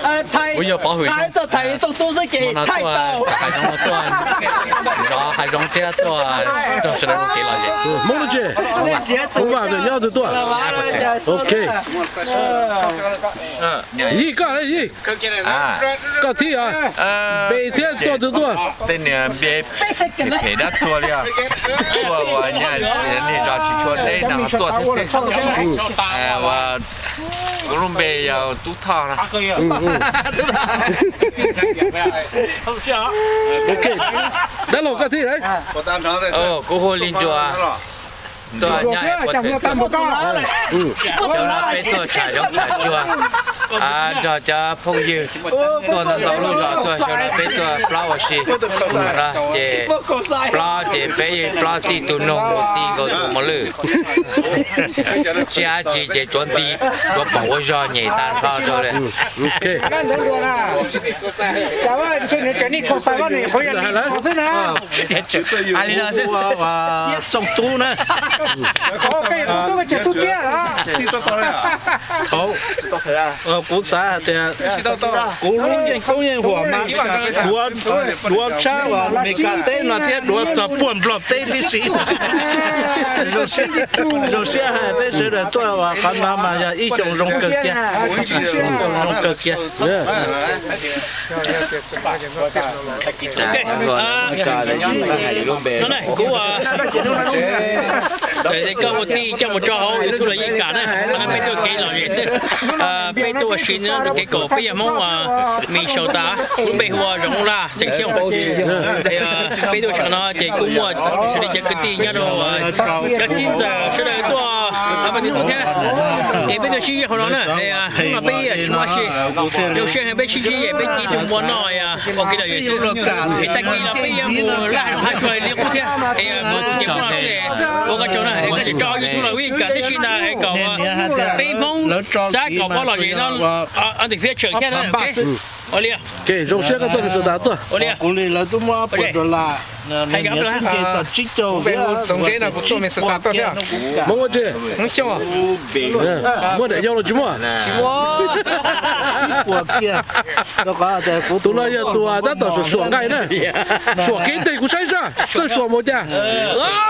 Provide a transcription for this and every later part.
Kuv yog Pov Hwm Xyooj, hmo no tuaj hav zoov no tuaj zov hav zoov thiab tuaj nrog sawv daws ua kev lom zem. Hmoob dab tsi? Hmoob Vaj Veem, nyob twg tuaj? Ok. Yij, koj, Yij, koj thib os. Npe thiab tuaj twg tuaj? Tej niag npe phem dab tuag li os. Tuaj ua niag zos tsis tshua deb no tuaj xwb. Ua, kuv lub npe yog Tub Thoj no. Ok, dab laug koj thib. Kuv hu Li Ntsuag, tuaj nyob Xyoo no peb tuaj tsham zoov tsham tsuag nrog cov phooj ywg tuaj ntau ntau lub zos tuaj, xyoo no peb tuaj plaub ua si no ces plaub ces peb plaub txij tus noog mus ti nkaus tus mos lwj. Tsis dab tsi ces tsuav nti, tsuav pom ua zog nyem tag nrho rau li. Tsoom tub na. Thaum kuv xav hais tias kuv lub yeej koob yeej huam mas duav tshab uas Meskas teb no thiab duav txog puag Nplog teb tib si. Zoo siab hais peb sawv daws tuaj uas qhov no mas yog ib xyoo zoo kawg kiag, ib xyoo zoo kawg kiag. Kuv txawm koj ua tij coj mus tso hauv YouTube los yeej kam na, qhov no peb tuaj kev lom zem xwb. Peb tuaj ua si nyob rau kev kaum, peb yog Hmoob Mis Saus tas, lub npe hu ua Zoov Laj xeem Xyooj. Peb tuaj ua si qhov no ces kuj muaj xws li cov kwv tij nyob rau cov txiv ntxawm sawv daws tuaj, peb tuaj thiab. Ces peb tuaj sib zog hauv no na, hnub no peb tsis muaj dab tsi, zoo siab heev peb sib ntsib es peb ci tus npua no ua kev lom zem xwb. Es tag kis los peb yuav mus laj haj tsuag li qub thiab, es mus ces hnub no xwb, ua qhov tsaug na, es koj tsis tso YouTube los yeej kam tib si ntag, es kom peb Hmoob xav kom pab lom zem no, ntawm phiab tshawm thiab na. Ua li. Zoo siab koj tuaj Minnesota tuaj. Ua li. Hmoob ua tsi? Muaj daim yau los tsis muaj? Tus no yog tus tab tom suam suam nqaij na. Suam kev nteg kuv saib sab, txawj suam mus cas.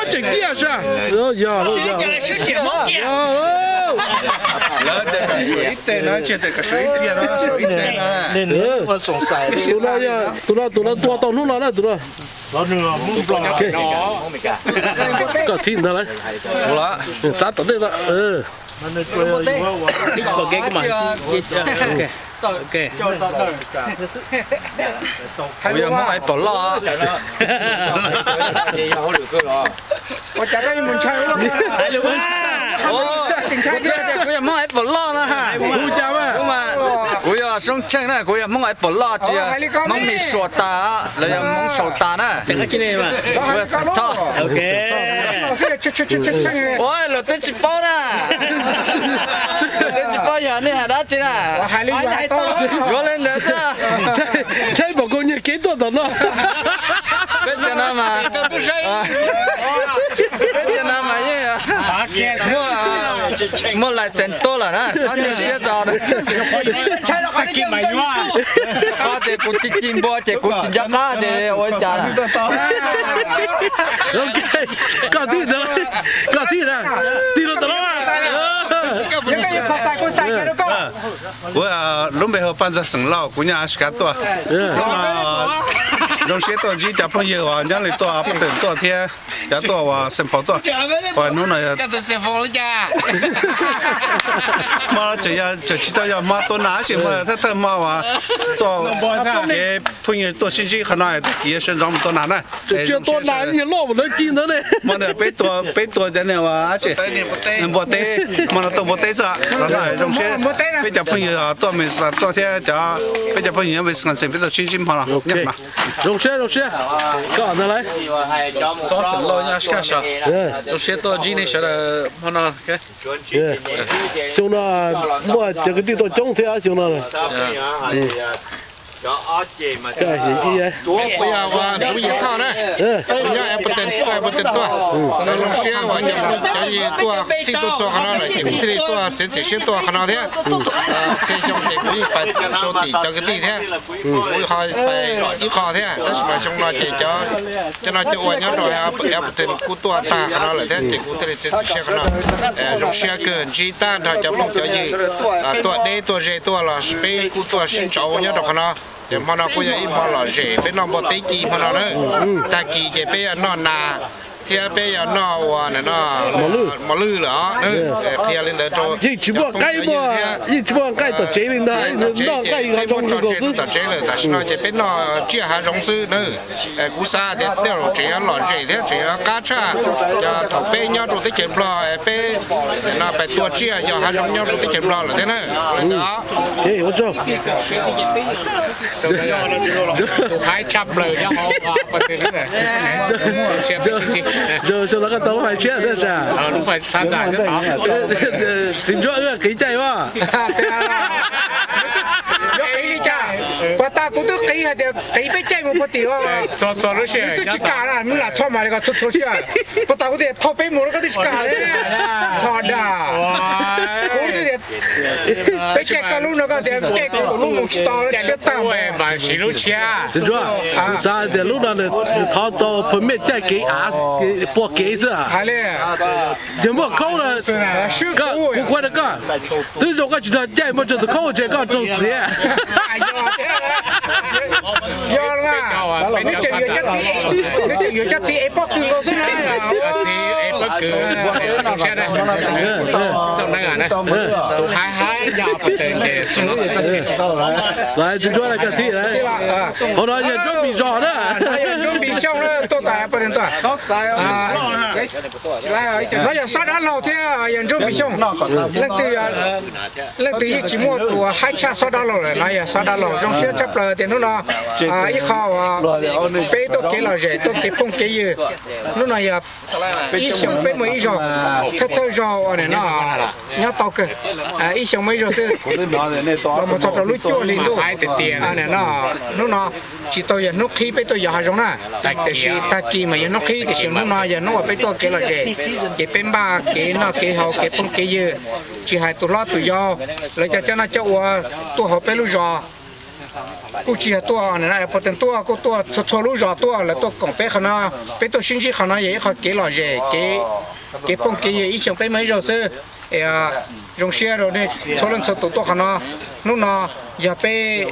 Tseem tiaj sab. Yog, yog. Tus no, tus no, tus no tua tau hnub no na tus no. Koj thib ntag lauj. Xav tom ntej no. Kuv yog Hmoob Ais Pom Loj. Kuv yog Hmoob Ais Pom Loj na. Kuv yog Soob Tsheej na, kuv yog Hmoob Ais Pom Loj, tsis yog Hmoob Mis Suam tas los yog Hmoob Saum tas na. Kuv yog Xeem Thoj. Ua los twb tsis paub na. Twb tsis paub yog nej hais dab tsi na. Yuav li ntawd xwb. Ntshai pom koj nyiag kev tuaj tom no. Peb cov no mas, peb cov no mas yeej muaj, muaj license tuaj lawm na, txhob nyuaj siab tso. Qhov tias kuv ci ci npua ces kuv tsis nco qab tias ua cas. Koj tib, koj tib na, tig los tom no. Kuv lub npe hu Paj Ntxawg xeem Lauj, kuv nyob Alaska tuaj. Hnub no zoo siab tuaj ntsib cov phooj ywg uas nyob li tuaj Paj Twm tuaj thiab cov tuaj uas Xeem Phau tuaj. Hnub no hmo tseem, tseem tsis tau yog hmo tua nas tab sis hmo thawj thawj hmo uas tuaj kev phooj ywg tuaj sib ntsib qhov no tag kis yuav sawv ntxov mus tua nas na. Tseem tsis tua nas, niag loj mus ntawd ci ntawd ne. Hmo no peb tua, peb tua cov niag uas npua teb, hmo no tuaj npua teb xwb. Qhov no zoo siab, peb cov phooj ywg tuaj Minnesota tuaj thiab cov, peb cov phooj ywg nyob Wisconsin peb tuaj sib ntsib hmo no. Zoo siab, zoo siab. Koj ntag lauj. Xob Xeem Lauj nyob Alaska. Zoo siab tuaj ntsib nej sawv daws hmo no. Xyoo no muaj cov kwv tij tuaj coob thiab xyoo no. Kuv yog Ntxoov Yim Thoj na, kuv nyob Appleton, Appleton tuaj. Zoo siab uas cov phooj cov ywg tuaj txhij tuaj txhua qhov no lawm ces kuv thiaj li tuaj txiav txim siab tuaj qhov no thiab. Txhua xyoo ces kuv yeej pais rau tim cov kwv tij thiab, kuv ho pais ib qho thiab, tab sis mas xyoo no ces cov cov no cov uas nyob rau Appleton kuj tuaj tag qhov no lawm thiab ces kuv thiaj li txiav txim siab qhov no. Zoo siab kawg ntsib tag nrho cov phooj cov ywg tuaj deb tuaj ze tuaj los peb kuj tuaj sib ntsauv nyob rau qhov no. Ces hmo no kuj yog ib hmo lom zem peb noj npua teb ci hmo no na. Tag kis ces peb yuav noj nas thiab peb yuav noj ua mos lwj lawm os. Qhia li ntawd rau yeej tsis muaj nqaij, yeej tsis muaj nqaij tom tsev li ntag, noj nqaij hav zoov tom tsev lawm, tam sim no ces peb noj tsiaj hav zoov xwb na. Kuv xav tias tej zaum tseem yuav lom zem thiab tseem yuav qab tshaj thaum peb nyob rau teb chaws Nplog, peb no pais tua tsiaj yos hav zoov nyob rau teb chaws Nplog lawm thiab na. Tus haib tshaj plaws nyob hauv. Xyoo no koj tau lub hais tshiab thiab sas? Txiv Ntsuab wb qiv caij as. Yuav qiv li cas? Puas tas kuv twb qiv hais tias qiv peb caij mus puag tim os. Nws twb tsis kam na, nws lam txhob mas li ko txhua txhua siab. Puas tas kuv tias thauj peb mus los koj twb tsis kam li. Txhob dag. Kuv twb tias peb caij koj lub no koj tias caij kuv lub mus tsis tau, tshiab tag. Txiv Ntsuab, kuv xav tias lub no nws thov tau permit caij kev av, pua kev xwb. Hais li. Yog muaj khaub na, kuv kuaj rau koj, twb zoo koj tsis nrog caij muaj tsawg tus khaub ces koj raug txiav. Yog, nws tseem yuav cov txiv es pob kws nkaus xwb na. Tus haib haib nyob Appleton ces Txiv Ntsuab na koj thib, hauv no yog Ntsuab Npis zos na. Ntsuab Npis Xyooj na, tuaj tas Appleton tuaj. No yog Xob Dab Laug thiab yog Ntsuab Npis Xyooj. Leej twg yeej tsis muaj tus haib tshaj Xob Dab Laug lawm, no yog Xob Dab Laug. Zoo siab tshaj plaws tias hnub no ib qho peb tuaj kev lom zem tuaj kev phooj kev ywg. Hnub no yog ib xyoos peb muaj ib zaug, thawj thawj zaug no nyob tau kawg, ib xyoos muaj ib zaug xwb, los mus txog rau lub cuaj hli ntuj. Hnub no tsis tau yog hnub qhib peb tuaj yos hav zoov na, tiam sis tag kis mas yog hnub qhib, tiam sis hnub no yog hnub uas peb tuaj kev lom zem, ces peb npaj kev noj kev haus kev phooj kev ywg, tsis hais tus hlob tus yau, lawv cov coj noj coj ua tuaj hauv peb lub zos. Kuj tsis yog tuaj, Appleton tuaj, kuj tuaj txhua txhua lub zos tuaj, lawv tuaj koom peb qhov no, peb tuaj sib ntsib qhov no yog ib qho kev lom zem, kev phooj kev ywg ib xyoos peb muaj ib zaug xwb. Zoo siab rau nej txhua leej txhua tus tuaj qhov no. Hnub no yog peb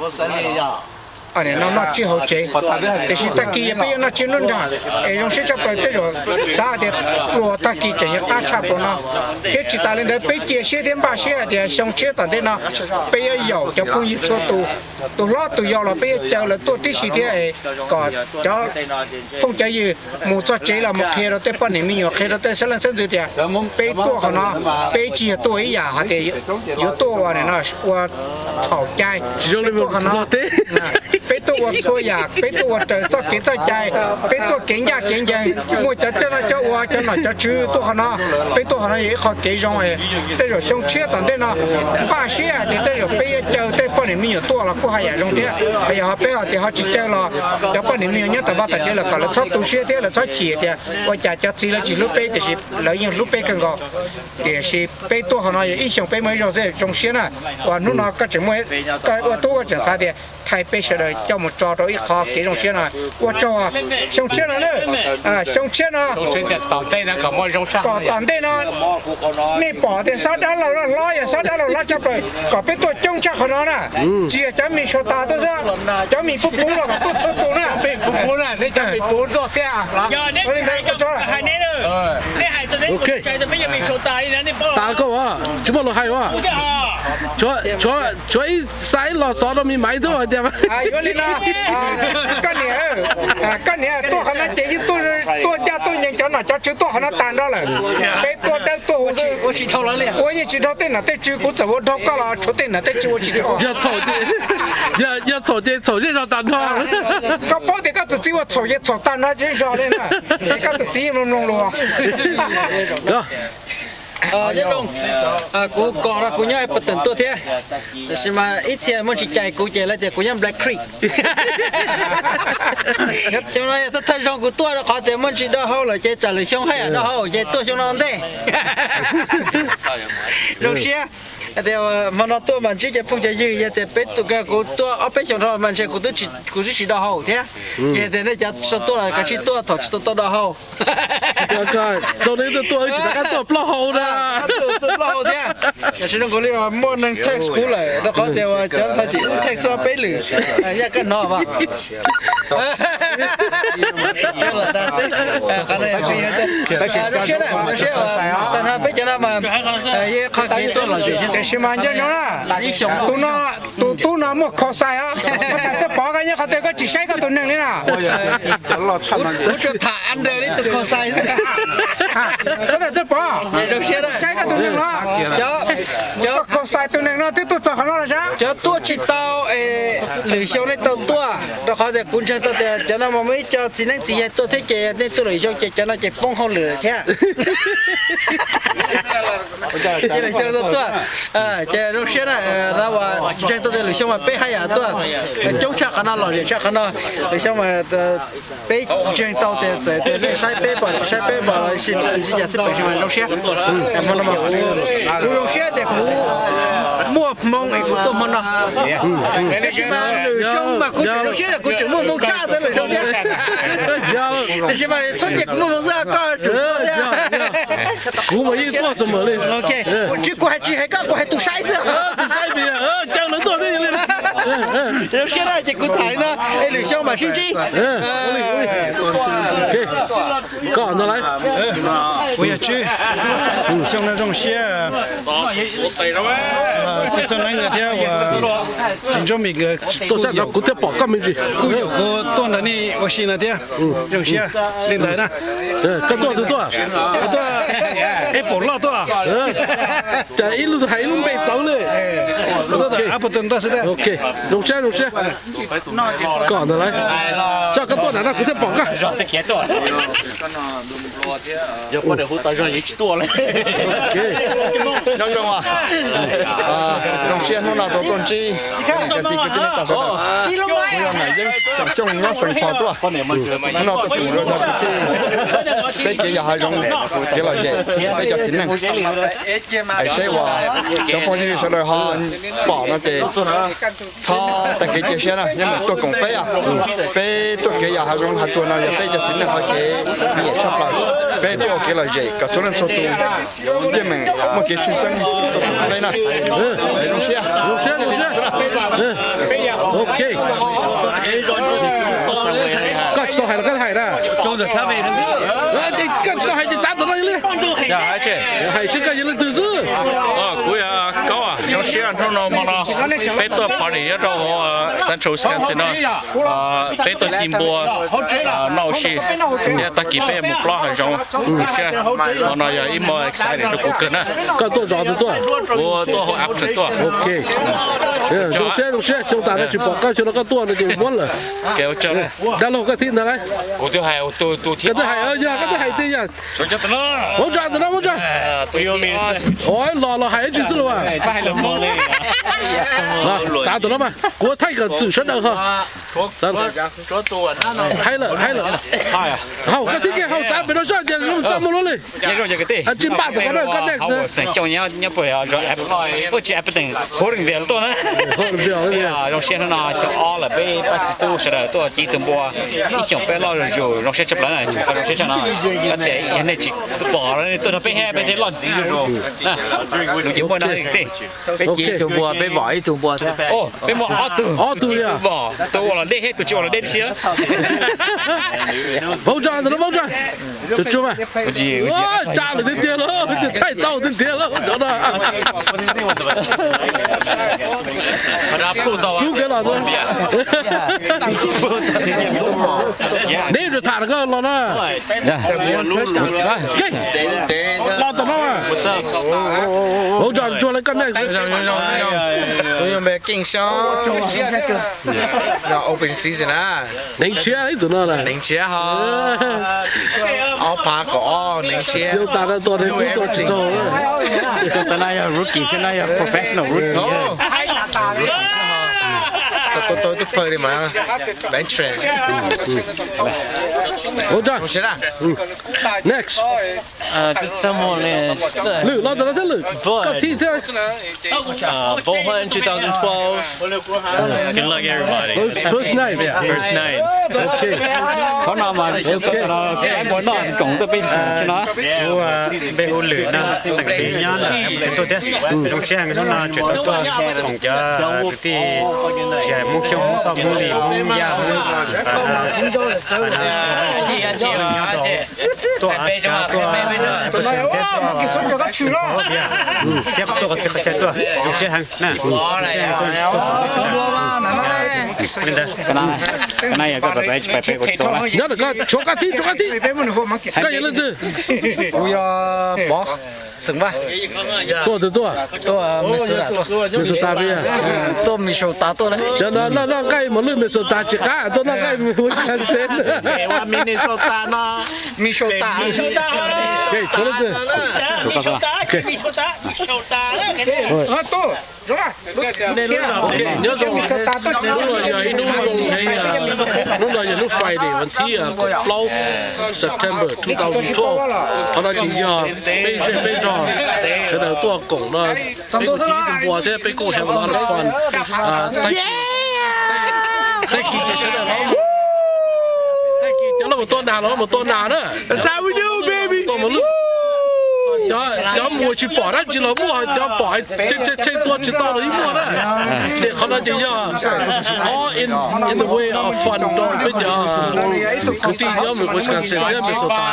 noj tsiab hauv tsev, tiam sis tag kis yog peb yuav noj tsiab nruab nrag, es zoo siab tshaj plaws tej zaum xav hais tias pluas tag kis tseem yuav qab tshaj pluas no. Thiab tsis tas li ntawd peb cia siab thiab npaj siab hais tias xyoo tshiab tom ntej no peb yuav yaum cov phooj ywg txhua tus, tus hlob tus yau los peb yuav caw lawv tuaj tib si thiab, kom cov phooj cov ywg mus txog tsev los mus qhia rau tej poj niam me nyuam, qhia rau tej xeeb leej xeeb ntxwv tias peb tuaj qhov no, peb tsis yog tuaj ib yam hais tias yuav tuaj ua no ua txhaum cai. Peb tuaj qhov no, peb tuaj ua txhua yam, peb tuaj ua raws txoj kev txoj cai, peb tuaj kev ncaj kev ncees, muaj cov coj noj coj ua, cov nom cov tswv tuaj qhov no. Peb tuaj qhov no yog ib qho kev zoo, tej zaum xyoo tshiab tom ntej no npaj siab hais tias tej zaum peb yuav caw tej poj niam me nyuam tuaj los kuj haj yam zoo thiab. Hos yog ho peb hais tias ho tsis caw los cov poj niam me nyuam nyob tom vaj tom tsev lawm kom lawv txhob tu siab thiab lawv txhob chim tias ua cas cov txiv lawv tsis hlub peb, tiam sis lawv yeej hlub peb kawg nkaus. Tiam sis peb tuaj qhov no yog ib xyoos peb muaj ib zaug xwb, zoo siab na. Uas hnub no koj tseem muaj, koj ua tub koj tseem xav tias thaij peb sawv daws coj mus tso rau ib qho kev zoo siab no. Ua tsaug, xyoo tshiab no na, xyoo tshiab no, kom tom ntej no nej pom tias Xob Dab Laug loj hlob yog Xob Dab Laug hlob tshaj plaws kom peb tuaj coob tshaj qhov no na. Tsis yog cov mis Saum Tas tuaj xwb, cov mis puv puv los kom tuaj txhua tus na. Tas koj, tsis muaj lus hais as, tshuav ib xav ib los xov rau me maiv xwb tias. Yuav li no, koj niam, koj niam tuaj qhov no ces yeej tuaj ncaj tuaj ncees, cov nom cov tswv tuaj qhov no tag nrho lawm. Peb tuaj dawb tuaj huv xwb, ua yeej tsis dhau tej nom tej tswv, kuv txawm ua dhau koj los tshuav tej nom tej tswv ua tsis dhau. Yog txhaum ces txhaum zej zog tag nrho. Koj paub tias koj tus txiv ua txhaum ces txhaum tag nrho zej zog li na. Es koj tus txiv mloog mloog lus. Nyob zoo, kuv kom no kuv nyob Everton tuaj thiab, tab sis mas ib txhia muaj tsis cais kuv ces lawv tias kuv nyob Black Creek. Xyoo no yog thawj thawj zaug kuv tuaj rau qhov tias muaj ntsis dau hau lawm ces tsam lwm xyoo haj yam dau hau ces tuaj xyoo no ua ntej. Zoo siab hais tias hmo no tuaj mas ntsib cov phooj cov ywg, yog tias peb tus kuv tuaj ob peb xyoos dhau mas ntshe kuv twb tsis dau hau thiab. Ces tias nej cov sau tuaj los kav tsij tuaj thaum tsis tau tau dau hau. Tau nej tuaj tuaj wb tsis rov qab tuaj plaub hau na. Tuaj plaub hau thiab. Tam sim no nkaus li muaj neeg text kuv lawm rau qhov tias cov ntxhais tim ub text txog peb lwm, yaj kaj hnov as. Zoo siab na, zoo siab, tag nrho peb cov no mas yeej qhov kev tuaj lom zem thiab. Tab sis mas nco ntsoov na, ib xyoos tus tub no muaj cosine os, koj tas txawj pom koj nyob qhov twg koj tsis saib koj tus neeg li na. Kuv tsuas tham under li tus cosine xwb. Koj tas txawj pom, saib koj tus neeg los. Cov cosine tus neeg no twb tuaj txog qhov no los sav. Cov tuaj tsis tau, lwm xyoo nej tau tuaj, rau qhov tias kuv ntseeg tau tias cov no mas muaj ib co txiv neeb txiv yaig tuaj thiab ces nej tuaj lwm xyoo ces cov no ces poob hauj lwm thiab. Ces lwm xyoo tau tuaj, ces zoo siab na, no uas ntseeg tau tias lwm xyoo mas peb haj yam tuaj coob tshaj qhov no, lom zem tshaj qhov no. Lwm xyoo mas peb ntseeg tau tias txawm tias nej saib peb pom tsis saib peb pom los sis ntsis cas xwb pem sis mas zoo siab. Hmo no mas kuv zoo siab tias kuv muaj hmoo es kuv tuaj hmo no. Tab sis mas lwm xyoo mas kuv tseem zoo siab tias kuv tseem muaj hmoo tshaj ntawd lwm xyoo thiab. Tab sis mas txhob cia kuv muaj hmoo xwb, koj tseem tuaj thiab. Kuv mas yeej tuaj xwb mas li. Tsis, kuv hais tsis hais koj, kuv hais tus saib xwb. Zoo siab na, ces kuv tham li no, es lwm xyoo mam sib ntsib. Koj no lawm. Kuv yog Tswb. Xyoo no zoo siab, kuv txog neeb nkawd thiab uas txiv Ntsuab Mis nkawd tuaj sab no kuv thiaj pom koj me ntsis. Kuj yaum kuv tuaj nrog nej ua si no thiab. Zoo siab li ntawd na. Koj tuaj twg tuaj? Kuv tuaj Apple loj tuaj. Cas ib lub hais ib lub npe txawv li. Kuv tuaj tom Appleton tuaj xwb thiab. Ok, zoo siab zoo siab. Koj ntawd lawm. Sab koj tuaj nram no kuv thiaj pom koj. Nyob zoo, zoo siab hnub no tau tuaj ntsib niam txiv kwv tij neej tsa sawv daws. Kuv yog Nam Yeeb xeem Xyooj nyob xeem Phos tuaj. Hnub no tuaj koom rau cov kwv tij peb kev yos hav zoov, kev lom zem, peb cov txiv neej. Es seb uas cov phooj ywg sawv daws ho pom no ces txhob tag kev cia siab na, nyob mus tuaj koom peb. Peb tuaj kev yos hav zoov hav tsuag no yog peb cov txiv neej qhov kev nyiam tshaj plaws. Peb tuaj ua kev lom zem kom txhua leej txhua tus yeej meem muaj kev tshwj xeeb rau peb na. Zoo siab. Koj tsis tau hais los koj hais na. Koj tsis tau hais ces txav ntawm no li. Hais seb koj yog leej twg xwb. Kuv yog Kaub, zoo siab hnub no hmo no peb tuaj party nyob rau Central Wisconsin no. Peb tuaj ci npua noj ua si thiab tag kis peb yuav mus plob hav zoov. Zoo siab, hmo no yog ib hmo exciting rau kuv kawg na. Koj tuaj zos twg tuaj? Kuv tuaj hauv Appleton tuaj. Ok. Zoo siab, zoo siab, xyoo tas no tsis pom koj, xyoo no koj tuaj no ces muab lawm. Dab laug koj thib ntawd lawm. Koj twb hais, yog koj twb hais tias yog. Hmoob tso ntawm no, Hmoob tso. Los los hais ib tsi xwb los as. Tav ntawm no mas kuv thaij kom txwm sawv daws ho. Hais lawm, hais lawm. Haus koj thib ke, haus tav pem no soj ces txaj muag luaj li. Tsis npaj tom ko na, koj next. Xeem Xyooj nyob puag zos, ua tsis Appleton, Hortonville tuaj na. Zoo siab hnub no xyoo ob lawm peb pab txiv tub sawv daws tuaj ci ib tug npua. Ib xyoos peb loj zuj zus, zoo siab tshaj plaws na, zoo siab tshaj no. Koj tias yog nej tsis pom nej tuaj nrog peb thiab peb thiaj loj ntxiv zuj zus. Nus ces npua no tej. Peb ci ib tug npua, peb vom ib tug npua thiab. Peb muaj ob tug, ob tug vom, tus ua los deb thiab tus tsis ua los deb tib si. Paub tso ntawm no, paub tso. Tsuag tsuag mas. Tsa lawm tiag tiag lauj, thaij tau tiag tiag lauj cov no. Kub kev los. Neb yuav tham koj los na. Los tom no. Hauv tso tsuag lawv koj nej. Kuv yog npe Keej Xyooj. Open season na. Neeg tshiab ib tug no na. Neeg tshiab ho. Ob phav kaum ob neeg tshiab. Yog tas no tua neeg kuj tua tsis tau. Tus no yog rookie, tus no yog professional rookie. Tua tua twb pawg li mas. Veteran. Ua tsaug. Next. Lwm los tas no thiab lwm. Koj thib thiab. Uh, Bohan two thousand twelve. Good luck, everybody. First, first night. Yeah, first night. Okay. Qhov no mas no koom tuaj peb no. Hu npe hu lwm no, xeem twg nyob ntawm tuaj thiab. Zoo siab heev hnub no tseem tau tuaj koom cov kwv tij Hmoob Xyooj, Hmoob Thoj, Hmoob Lis, Hmoob Yaj, Hmoob tuaj av tuaj thiab tuaj qhov txhia qhov chaw tuaj, zoo siab heev na. Nyob ntawm koj, tshuav koj thib, tshuav koj thib. Koj yog leej twg? Kuv yog Pov Xeem Vaj. Tuaj twg tuaj? Tuaj Minnesota tuaj. Minnesota peb yog. Tuaj Minnesota tuaj na. Cov no noj noj nqaij mus lwj Minnesota tsis qab tuaj noj nqaij Wisconsin. Minnesota no. Minnesota. Tshuav leej twg? Nyob zoo, hnub no yog ib hnub zoo heev, hnub no yog hnub Friday, vas thib kaum plaub September two thousand twelve. Qhov no ces yog peb zej peb zog sawv daws tuaj koom no, peb kuj tiv tus npua thiab peb kuj have a lot of fun. Thank you ces sawv daws los, thank you cov los mus tua nas los mus tua nas na. Cov mus tsis pom dab tsi los muaj, cov pom tsheej tua tsis tau los yeej muaj na. Ces qhov no ces yog all in, in the way of fun rau peb cov kwv tij nyob mus Wisconsin thiab Minnesota,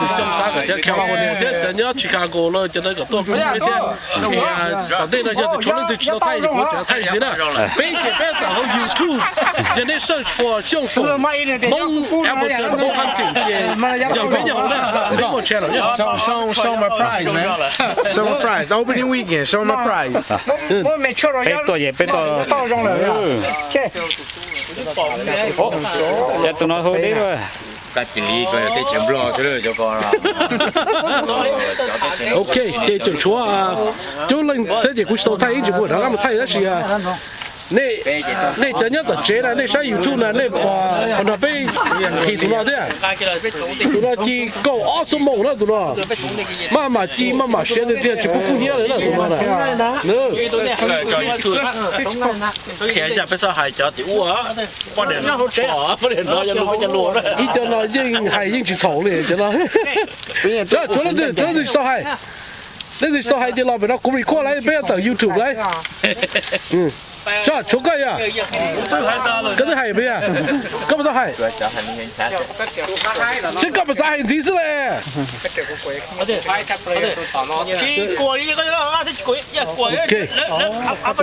mus Xyooj Xab kom cov California thiab cov nyob Chicago los cov ntawd kom tuaj koom peb thiab. Tom ntej no yog tias tshuav leej twg tsis tau thaij ces kuv tseem thaij ntxiv na. Peb ces peb tawm hauv YouTube, yog nej search for Xyooj Foom Hmoob Appleton Bow Hunting ces yog peb nyuag hauv na, peb muaj channel na. Show, show, show my prize, man. Show my prize. Opening weekend, show my prize. Peb tuaj ces peb tuaj. Yog tus no hu deb lawm. Ok, ces tseem tshuav coob leej thiab ces kuv tsis tau thaij ib tsis muaj rov qab mus thaij tab sis nej cov nyob tom tsev na, nej saib YouTube na nej pom qhov no peb nqhis tus no thiab. Tus no ci kaum ob xuab moos na tus no. Maj mam ci maj mam siav tiag tiag tsis pub kub hnyiab li na tus no na. Peb txhob hais cov tim ub, poj niam no, poj niam no yog lus peb cov lus. Ib cov no yeej hais yeej tsis txhaum li cov no. Tshuav leej twg, tshuav leej twg tsis tau hais. Leej twg tsis tau hais ces los pem no kuv record lawm peb yuav tawm YouTube lawm. Tshuav koj yog, koj twb hais peb yog, koj puas tau hais? Seb koj puas xav hais ntxiv xwb le. Ces ib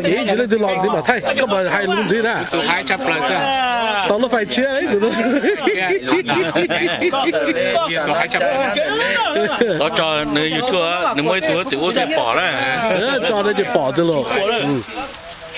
ntsis leej twg los ntxiv mam thaij, koj puas hais lus ntxiv na? Tau lub fais tshiab ib tus. Tov tso nws YouTube, nws muaj ib tug tim ub thiaj pom na. Tso no ces pom twg los.